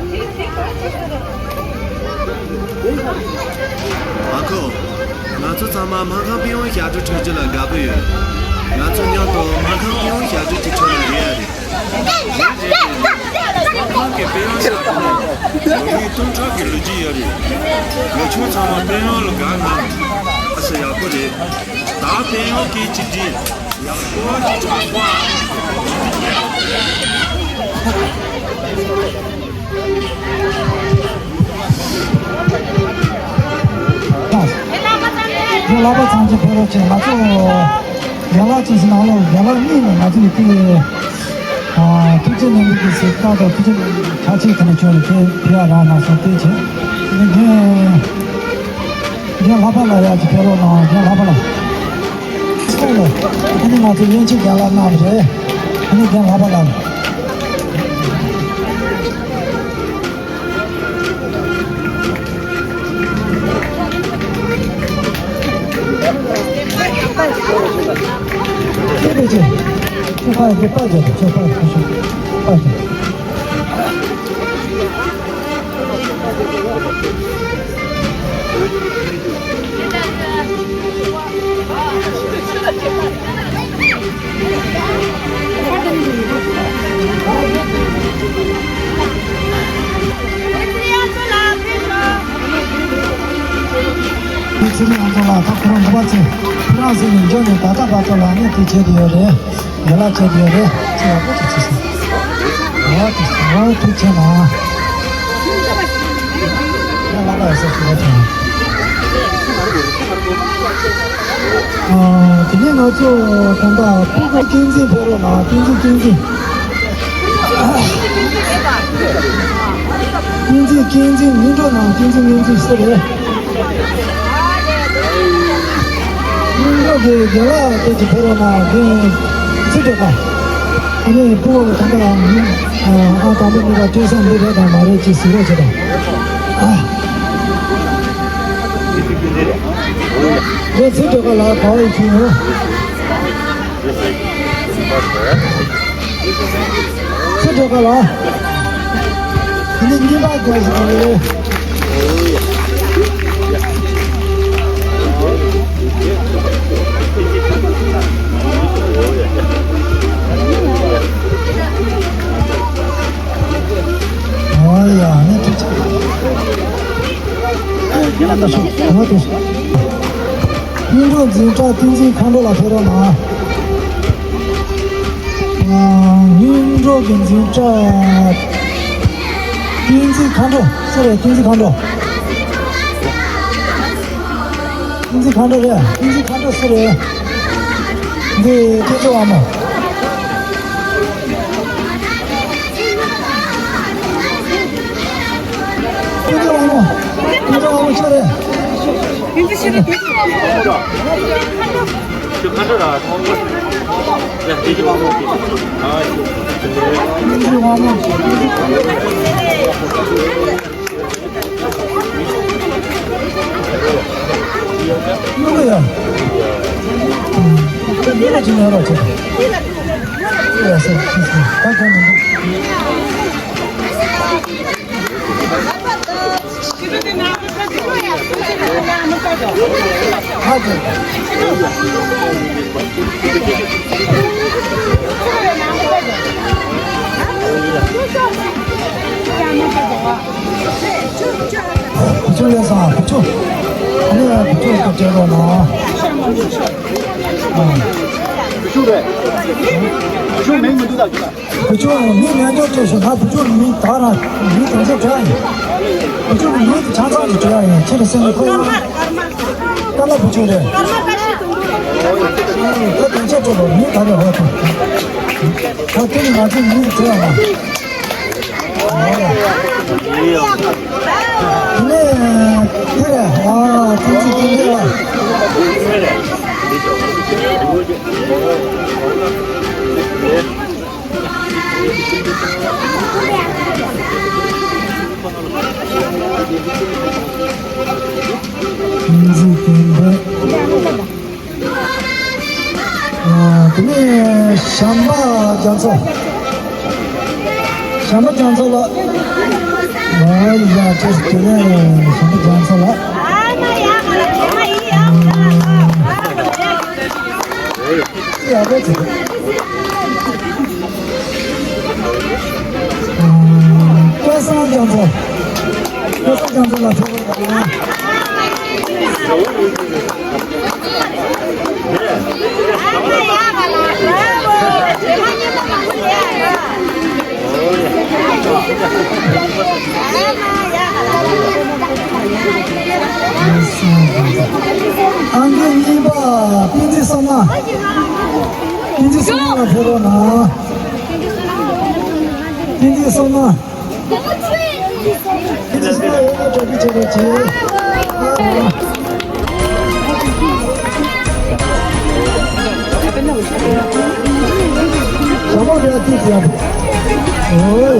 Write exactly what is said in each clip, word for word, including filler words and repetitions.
ཨ་ཁུ། ང་ཚོ་ཚང་མ་སྨར་ཁམས་དཔོན་གཡོག་ཞབས་བྲོ་འཁྲབ་རྒྱུ་ལ་དགའ་པོ་ཡོད། ང་ཚོ་མཉམ་དུ་སྨར་ཁམས་དཔོན་གཡོག་ཞབས་བྲོ་དེ་འཁྲབ་ན་འགྲིག་ཡ་རེད། སྨར་ཁམས་ཀྱི་དཔོན་གཡོག་ཞབས་བྲོ་ནི་ལོ་རྒྱུས་སྟོང་ཕྲག་གི་ལོ་རྒྱུས་ཡོད་རེད། ང་ཚོ་ཚང་མ་དཔོན་གཡོག་ལ་དགའ་ན་ཨ་ས་ཡག་པོ་རེད། ད་དཔོན་གཡོག་གི་ཆིག་སྒྲིལ། ཡག་པོ་ཅིག་བྱུང་བ། རྒན་ལགས་པ་ཚང་གི་ཕེབས་རོགས་བྱེད། ང་ཚོ་རྒན་ལགས་ཅིག་ནང་ལོགས་རྒན་ལགས་གཉིས་ནས་ང་ཚོའི་དེ་ཐུགས་རྗེ་གནང་གི་ཟེར་ཏག་ཏག་ཐུགས་རྗེ་གནང་གི་ཁ་ཆེ་དེ་ནས་བྱོན་ནས་ཕེབས་ཕེབས་ཡ་རག་མ་སོང་། དེ་བྱས་ནས་རྒན་རྒན་ལྷག་པ་ལགས་ཡར་ཅིག་ཕེབས་རོགས་གནང་། རྒན་ལྷག་པ་ལགས། ཨ་ནི་ང་ཚོ་ཡན་ཆད་རྒན་ལགས་གནང་བ་རེད། ཨ་ནི་རྒན་ལྷག་པ་ལགས། ཁྱེད་ཀྱིས་ཁྱེད་ཕར་འདི་པར་རྒྱག་དང་། ཁྱེད་ཕར་ཁ་ཤོག་པར་རྒྱག་ཚེ་རིང་ཨ་ཚོ་ལགས། ད་ཁོ་རང་འདི་པ་ཚེ་ཁོ་རང་ཟེར་ནས་འཇོག་ནས་ད་ལྟ་བར་དུ་ལ་ནི་དེ་བྱས་ཏེ་ཡོད་རེད། ཡ་ལ་བྱས་ཏེ་ཡོད་རེད། ཚེ་ཡག་པོ་ཅིག་བྱེད་སོང་། འོ་དེ་འོ་ཐུགས་རྗེ་ཆེ་གནང་། ཡ་ལ་ལ་ཡ་ས་ཞུ་བ་དང་། ཨ། དེ་ནས་ང་ཚོ་ད་ལྟ་སྤུ་གུ་བསྟན་འཛིན་ཕེབས་རོགས་གནང་། བསྟན་འཛིན། བསྟན་འཛིན། བསྟན་འཛིན། བསྟན་འཛིན་སྙིང་གྲོགས་གནང་། བསྟན་འཛིན། བསྟན་འཛིན་སུ་རེད། སྙིང་གྲོགས་ཀྱི་རྒན་ལགས་དེ་ཅིག་ཕེབས་རོགས་གནང་། རྒན་ཚེ་སྒྲོལ་དཀར། ཨ་ནི་སྤུ་གུ་ད་ལྟ་ཨ་དང་པོ་གཉིས་ཀ་སྤྲད་ས་འདི་རེད་དང་མ་རེད་ཅིག་གཟིགས་རོགས་བྱེད་དང་། ཨ། རྒན་ཚེ་སྒྲོལ་དཀར་ལགས་ག་པར་ཡོད་ཟེར་ན། ཚེ་སྒྲོལ་དཀར་ལགས། དེ་ནས་གཉིས་པ་དགོས་ཟེར་གི་རེད། ཨོ་ཡ། ཨ་ནི་ཐུགས་རྗེ་ཆེ། ཨ་ནི་ཤོག་ཨ་ནི་ཤོག་སྙིང་གྲོགས་འཛིན་གྲྭ་བསྟན་འཛིན་མཁའ་འགྲོ་ལགས་ཕེབས་རོགས་གནང་། ཨ། སྙིང་གྲོགས་ཀྱི་འཛིན་གྲྭ་བསྟན་འཛིན་མཁའ་འགྲོ་སུ་རེད། བསྟན་འཛིན་མཁའ་འགྲོ། བསྟན་འཛིན་མཁའ་འགྲོ་རེད། བསྟན་འཛིན་མཁའ་འགྲོ་སུ་རེད། འདི་སྐྱེས་ཆེ་བ་མོ། སྐྱེས་ཆེ་བ་མོ། སྐྱེས་ཆེ་བ་མོ་ཁྱོད་རེད། བུ་ཆུང་ལགས་སོང་། བུ་ཆུང་། ཨ་ནི་བུ་ཆུང་སྐད་ཆ་རོགས་གནང་། བུ་ཆུང་རེད། བུ་ཆུང་མིང་མི་འདུག་ད་ཁྱོད་ལ། བུ་ཆུང་མིང་ནས་འཇོག་བྱས་ཤིག་ང་བུ་ཆུང་མིང་ད་ར་མིང་དང་ཚོ་བྲལ་ཡིན། བུ་ཆུང་མིང་དེ་ཆ་ཚང་དུ་བྲལ་ཡིན། ཁྱེད་ཀྱི་སེམས་ནས་ཁོ་ཡང་ཀ་ལ་བུ་ཆུང་རེད། ཁོ་དོན་ཆེད་སྤྲོ་བོ་མིང་ད་ར་ཧོ་ཐུ། ད་དེ་ནི་ང་ཚོའི་མིང་དེ་བྲལ་ཡང་ནས་དེ་རེད། ཨ་ཐུགས་རྗེ་ཆེ་ལ། དེ་ནས་བྱམས་པ་རྒྱ་མཚོ། བྱམས་པ་རྒྱ་མཚོ་ལགས། དེ་ནས་ཞིང་པ་རྒྱ་མཚོ་ལགས། ཡག་པོ་བྱེད། སྐལ་བཟང་རྒྱ་མཚོ། སྐལ་བཟང་རྒྱ་མཚོ་ལགས་ཐུགས་རྗེ་ཆེ། ཨང་ཀི་གཉིས་པ་བསྟན་འཛིན་བསོད་ནམས། བསྟན་འཛིན་བསོད་ནམས་ལ་ཕེབས་རོགས་གནང་། བསྟན་འཛིན་བསོད་ནམས། བསྟན་འཛིན་བསོད་ནམས་ཡོད་ན་གྲ་སྒྲིག་བྱེད་རོགས་གྱིས། ཞྭ་མོ་རེད་ཏིག་ཡ། ཨོ་ཡ།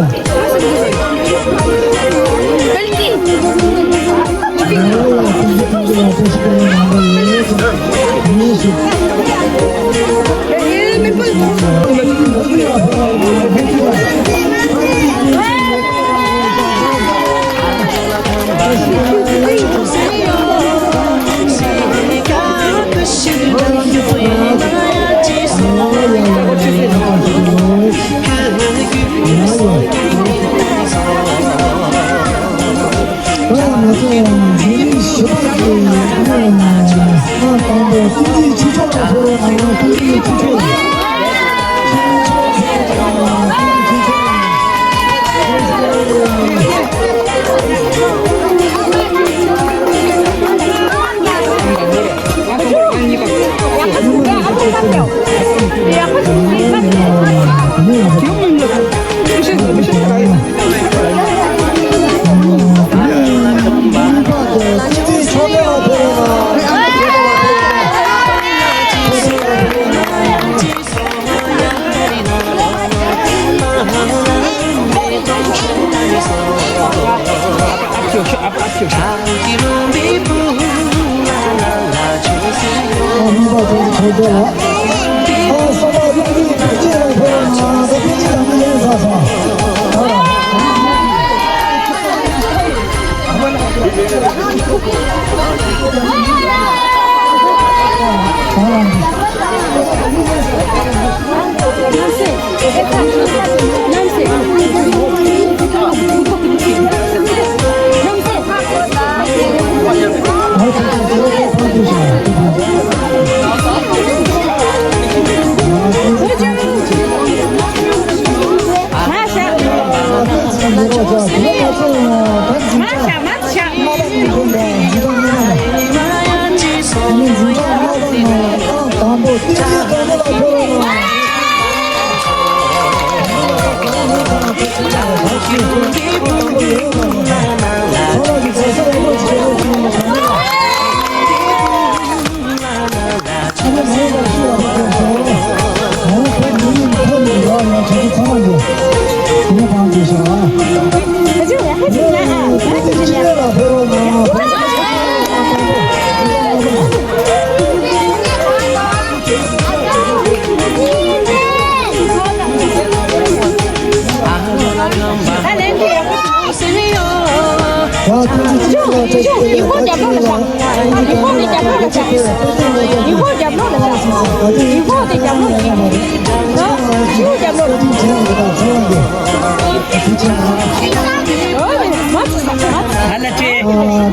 དེ་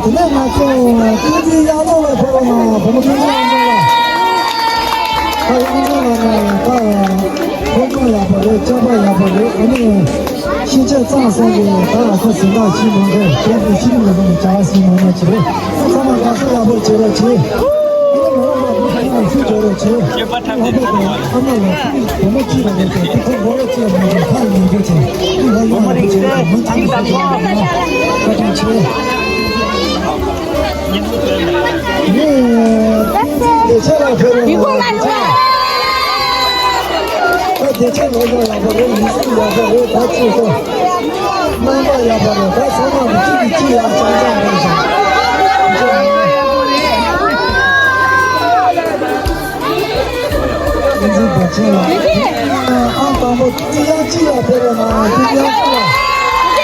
ནས་ང་ཚོ་བསྟན་འཛིན་གཡང་ལོ་ལ་ཕེབས་རོགས་གནང་། བུ་མོ་བསྟན་འཛིན་གཡང་ལོ་ལ། ད་གཡང་ལོ་ལ་ནི་ད་ཕོ་བྲང་ཡག་པོ་རེད། སྤྱོད་པ་ཡག་པོ་རེད། ཨ་ནི་ཤེས་བྱ་གཙང་སོང་གི་ད་ལ་ཁ་ཟིན་ད་ཤི་མང་གི་དེ་ནི་ཤི་མི་ལ་ནི་བྱ་བ་ཟིན་མང་མ་བྱེད་རེད། ཚང་མ་དགའ་ས་ཡག་པོ་བྱེད་རོགས་བྱེད། རྣམ་པ་ཡག་པོ་རེད། ད་ཚང་མ་གཅིག་གིས་གཅིག་ལ་བྱང་ཆ་འཕེལ་ཞིང་། བསྟན་འཛིན་བདེ་ཆེན་ལགས། ཨང་དང་པོ་ཏི་ཡང་གཅིག་ལ་ཕེབས་རོགས་གནང་། ཏི་ཡང་གཅིག་ལ།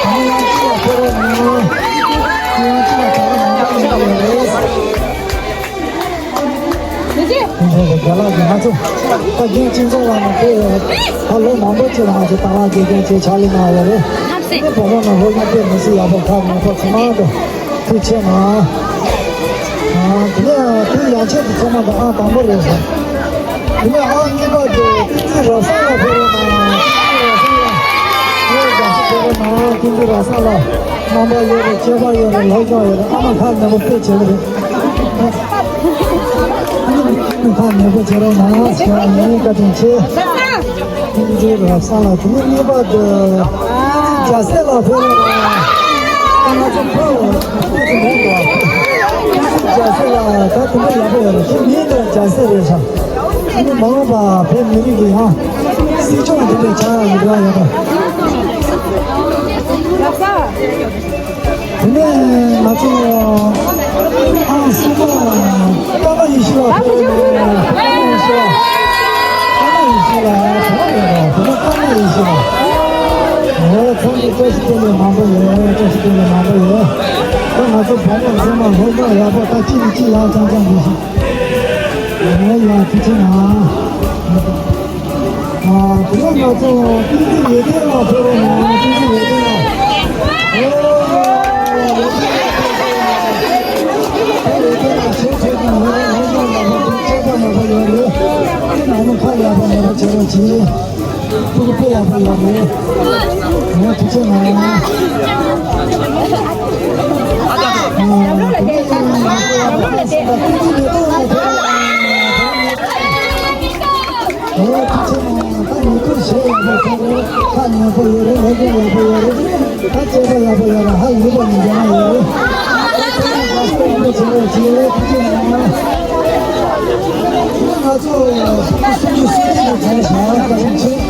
ཏི་ཡང་གཅིག་ལ་ཕེབས་རོགས་གནང་། ད་རྒན་སྤྱི་ཚོགས་ལ་ནི་དེ་ད་ལོ་མང་པོ་ཅིག་ལ་ང་ཚོ་ད་ལག་དགེ་རྒན་ཅིག་ཕྱག་ལས་གནང་ཡོད་རེད། དེ་བོད་ལོ་ནང་སློབ་སྦྱོང་དཔེ་མི་སྲིད་ཡག་པོ་ཁག་མང་པོ་ཚང་མ་དུ་ཐུགས་ཆེ་གནང་། དེ་ནས་དེ་ཡང་ཆེད་དུ་ཚང་མ་དང་ཨང་དང་པོ་རེད་ཟེར། དེ་ནས་ཨང་གཉིས་པ་དེ་ཏིང་འཛིན་རབ་གསལ་ལགས་ཕེབས་རོགས་གནང་། ཏིང་འཛིན་རབ་གསལ་ལགས། ཨེ་རྒྱ་སེ་ཕེབས་རོགས་གནང་། ཏིང་འཛིན་རབ་གསལ་ལགས། རྣམ་པ་ཡོད་རེད། སྤྱོད་པ་ཡོད་རེད། སློབ་སྦྱོང་ཡོད་རེད། ཨ་མ་ཁ་ནན་པོ་དཔེ་བྱེད་ཀྱི་རེད། ཁ་ནན་པོ་བྱེད་རོགས་གནང་ཞེས་ངས་བཀའ་དྲིན་ཆེ། ཏིང་འཛིན་རབ་གསལ་ལགས། དེ་ནས་གཉིས་པ་དེ་རྒྱ་སེ་ལགས་ཕེབས་རོགས་གནང་། ང་ཚོ་ཕོ་ཕོ་དེ་མེད་དོ། ཏིང་འཛིན་རྒྱ་སེ་ལགས་ད་དེ་འདྲ་ཡག་པོ་ཡོད་རེད། ཁྱེད་མིང་དེ་རྒྱ་སེ་རེད་ཤག་ཨ་ནི་མ་འོངས་པ་བོད་མི་རིགས་ཀྱི་ཡང་སྲིད་སྐྱོང་དེ་འདྲ་ཆགས་ཡག་གི་འདྲ་ཡོད་དོ། དེ་ནས་ང་ཚོ་ཨང་གསུམ་པ་པདྨ་ཡེ་ཤེས་ལགས་ཕེབས་རོགས་གནང་། པདྨ་ཡེ་ཤེས་ལགས། པདྨ་ཡེ་ཤེས་ལགས་ག་པར་ཡོད་རེད། དེ་ནས་པདྨ་ཡེ་ཤེས་ལགས། འོ་ཚང་གི་བཀྲ་ཤིས་བདེ་ལེགས་མང་པོ་ཡོད། བཀྲ་ཤིས་བདེ་ལེགས་མང་པོ་ཡོད། ད་ང་ཚོ་བོད་པ་ཚང་མ་སློབ་སྦྱོང་ཡག་པོ་ད་གཅིག་ནས་གཅིག་ལ་རྐྱང་རྐྱང་འགྲོ་ཞིག་ཡ་ཡ་ཐུགས་རྗེ་གནང་། ཨ་དེ་ནས་ང་ཚོ་ཏིང་འཛིན་ཡེ་ལྡན་ལགས་ཕེབས་རོགས་གནང་། ཏིང་འཛིན་ཡེ་ལྡན་ལགས། ཨོ་ཡེ་ལྡན་ལགས་ཞེས་བྱས་ཀྱང་ང་རང་ལྷན་རྒྱས་ལ་ལྷན་རྒྱས་སྐད་ཆ་མང་པོ་ཡོད་རེད། ཁྱེད་རང་མོ་ཁ་ཡག་པོ་ཡག་པོ་བྱེད་རོགས་གྱིས། ཐུགས་དཔེ་ཡག་པོ་ཡོད་རེད། ངས་ཐུགས་རྗེ་གནང་། ཨོ་ཐུགས་རྗེ་གནང་། ད་ངས་ཐུགས་རྗེ་གནང་། ད་ངས་ཐུགས་རྗེ་གནང་། ད་ཉན་པོ་ཡོད་རེད། ལྷ་རྒྱལ་ཡག་པོ་ཡོད་རེད། ད་སྐྱེས་པ་ཡག་པོ་ཡོད་རེད། ཧ་ལས་པ་ནི་འཇོན་མ་ཡོད་རེད། ད་ལྟ་ཡང་ད་སྐོར་རིན་པོ་ཆེ་ལ་བྱེད་ཐུགས་རྗེ་གནང་། ང་ཚོ་སུམ་ཅུ་སོ་བརྒྱད་ལ་བྱས་བཞག་བཀའ་དྲིན་ཆེ།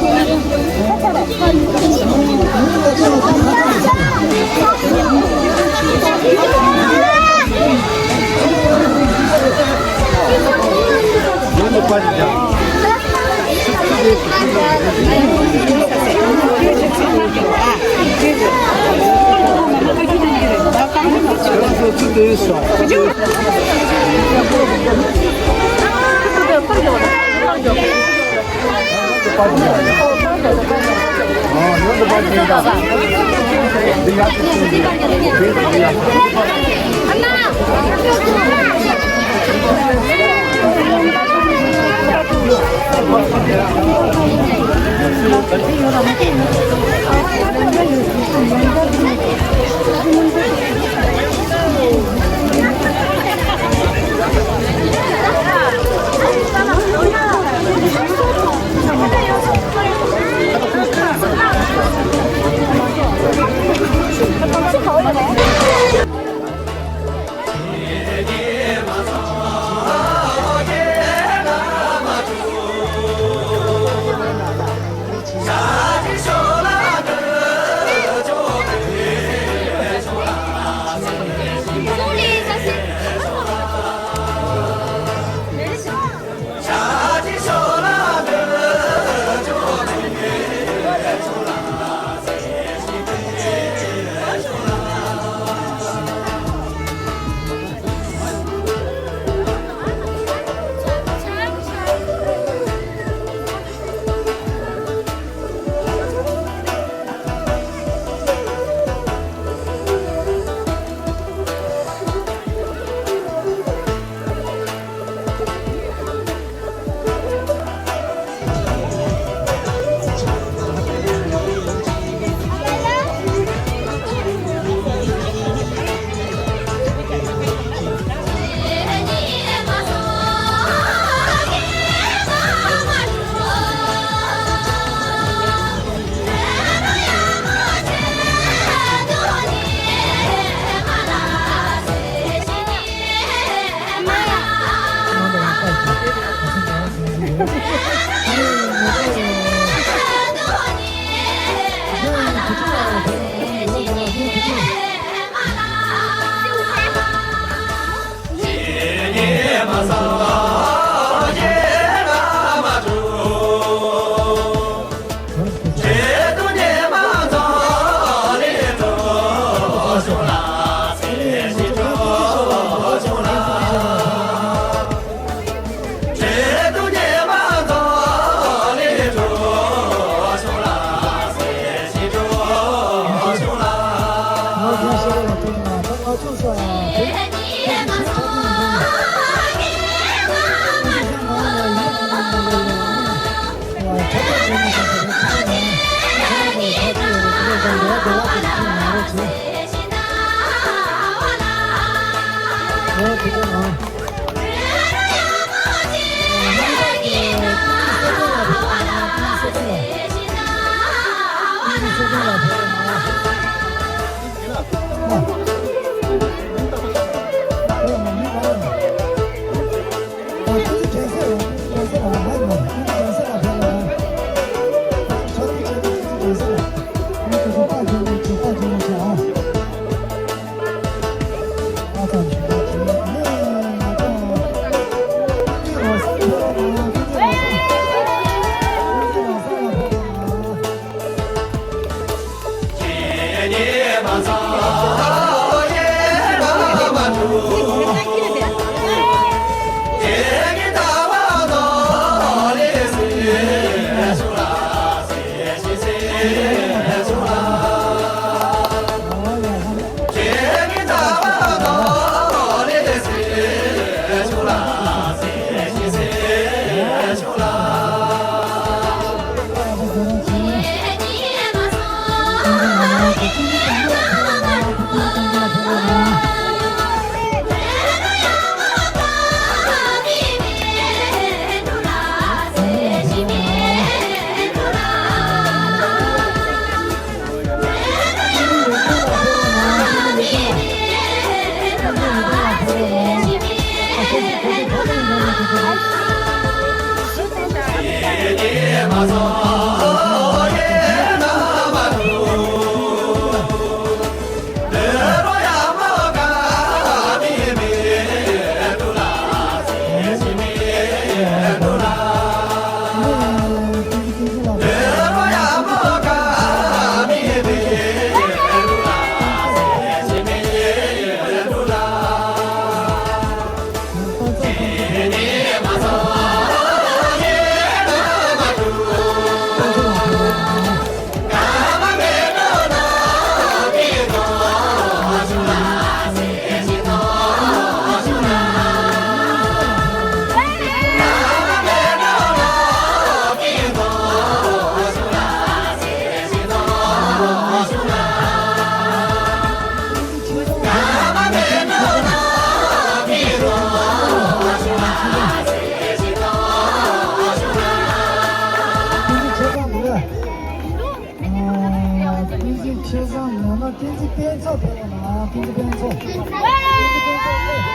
བསྟན་འཛིན་ཆེ་བཟང་ཡང་ན་བསྟན་འཛིན་དཔལ་ཚོགས་ཕེབས་རོགས་གནང་། བསྟན་འཛིན་དཔལ་ཚོགས། བསྟན་འཛིན་དཔལ་ཚོགས་ཕེབས།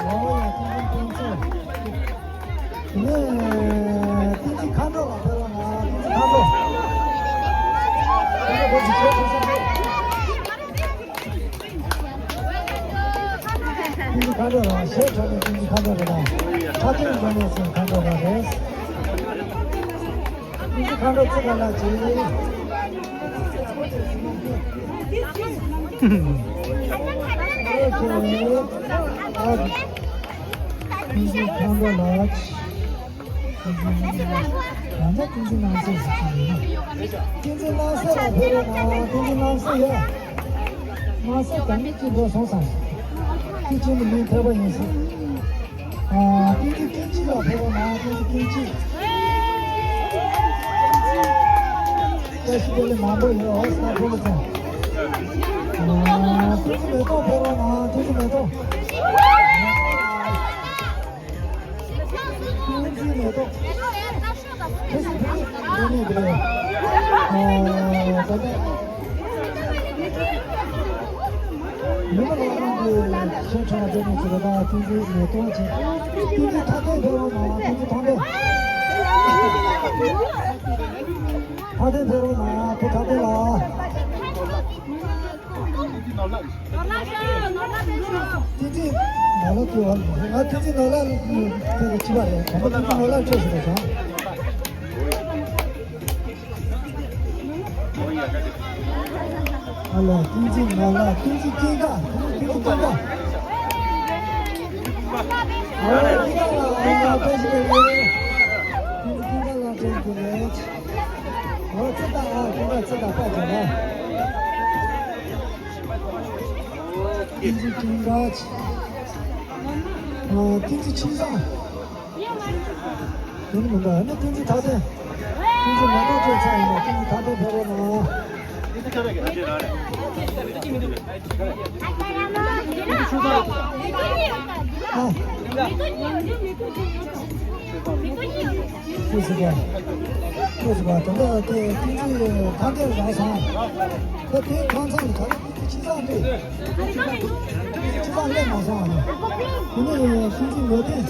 ཨོ་ཡ། བསྟན་འཛིན་དཔལ་ཚོགས། དེ་ནས་བསྟན་འཛིན་མཁའ་འགྲོ་ལགས་ཕེབས་རོགས་གནང་། བསྟན་འཛིན་མཁའ་འགྲོ། མཁའ་འགྲོ་བོད་ཀྱི་ཆེ་ཆུང་སོགས། བསྟན་འཛིན་མཁའ་འགྲོ་ལགས། གཞས་འཁྲབ་མཁན་བསྟན་འཛིན་མཁའ་འགྲོ་རེད་ལ། འཁྲབ་སྟོན་འགྲོ་མཁན་སོགས་མཁའ་འགྲོ་ལགས་རེད། བསྟན་འཛིན་མཁའ་འགྲོ་ཚུགས་ཁ་ལགས་ཀྱིས། ཨོ་ཁེ། ཨ། བསྟན་འཛིན་མཁའ་འགྲོ་ལགས། ད་ལྟ་བསྟན་འཛིན་སྣང་གསལ་ཟེར་གྱི་ཡིན། བསྟན་འཛིན་སྣང་གསལ་ལགས་ཕེབས་རོགས་གནང་། བསྟན་འཛིན་སྣང་གསལ་ཡ། སྣང་གསལ་ད་ནི་གཅིག་འགྲོ་སོང་ཙང་། ཁྱེད་ཀྱིས་ནི་མིང་ཐོས་པ་ཡིན་ཟེར། ཨ། བསྟན་འཛིན་སྐྱིད་ཅིག་ལགས་ཕེབས་རོགས་གནང་། བསྟན་འཛིན་སྐྱིད་ཅིག། བཀྲ་ཤིས་བདེ་ལེགས་མང་པོ་ཡོད། ཨོ་སྣ་ཁོ་ལ་ཙང་། ཨ། བསྟན་འཛིན་མེ་ཏོག་ཕེབས་རོགས་གནང་། བསྟན་འཛིན་མེ་ཏོག། བསྟན་འཛིན་མེ་ཏོག། ཁྱེད་ཚོ་ཕེབས་རོགས་གནང་། ཨ། ད་ལྟ་ཉི་མ་ལྷ་ཁང་གི་ཆེད་དྲ་བ་འདྲ་མི་ཚོ་ལ་ད་བསྟན་འཛིན་མེ་ཏོག་ཅིག། བསྟན་འཛིན་ཐ་ཐན་ཕེབས་རོགས་གནང་། བསྟན་འཛིན་ཐ་ཐན། ཐ་ཐན་ཕེབས་རོགས་གནང་། བུ་ཐ་ཐན་ལགས། བསྟན་འཛིན་ནོར་ལྷ། ཨ། བསྟན་འཛིན་ནོར་ལྷ་ལྟོས། ང་བསྟན་འཛིན་ནོར་ལྷ་ལ་ཐད་ཀ་གཅིག་པ་རེད། དང་པོ་བསྟན་འཛིན་ནོར་ལྷ་འཕྲད་ཟེར་བ་དང་། ཨ་ལ། བསྟན་འཛིན་ནོར་ལྷ། བསྟན་འཛིན་སྐྱིད་དགའ། བསྟན་འཛིན་སྐྱིད་དགའ། ཨ་ལ། སྐྱིད་དགའ་ལགས། ཨ་ལ། བཀྲ་ཤིས་བདེ་ལེགས། བསྟན་འཛིན་སྐྱིད་དགའ་ལགས་བཀྲ་ཤིས་བདེ་ལེགས། ཨོ་ཙི་ད། ཨ། སྐྱིད་དགའ་ཙི་ད་པ་ཅོ་ལ། ཏིང་ཙི་ཀྲིང་རཱཇ། ཨ། ཏིང་ཙི་ཆིང་སང་། དེ་ནི་མི་འདུག་ཨ་ནི་ཏིང་ཙི་ཐ་ཏན། ཏིང་ཙི་མེ་ཏོག་བཅོས་ཚར་ཡིན་ན་ཏིང་ཙི་ཐ་ཏན་ཕེབས་རོགས་གནང་། ཨ། ཁྱོད་ཟེར་བ། ཁྱོད་ཟེར་བ་དེ་འདྲ་དེ་ཏིང་ཙི་ཐ་ཏན་རག་སོང་། ད་དེ་ཁང་ཚང་གི་ད་ཏིང་ཙི་ཆིང་སང་རེད། ཆིང་སང་སླེབས་མ་སོང་ཨ་ནི། དེ་ནི་ཏིང་ཙི་མེ་ཏོག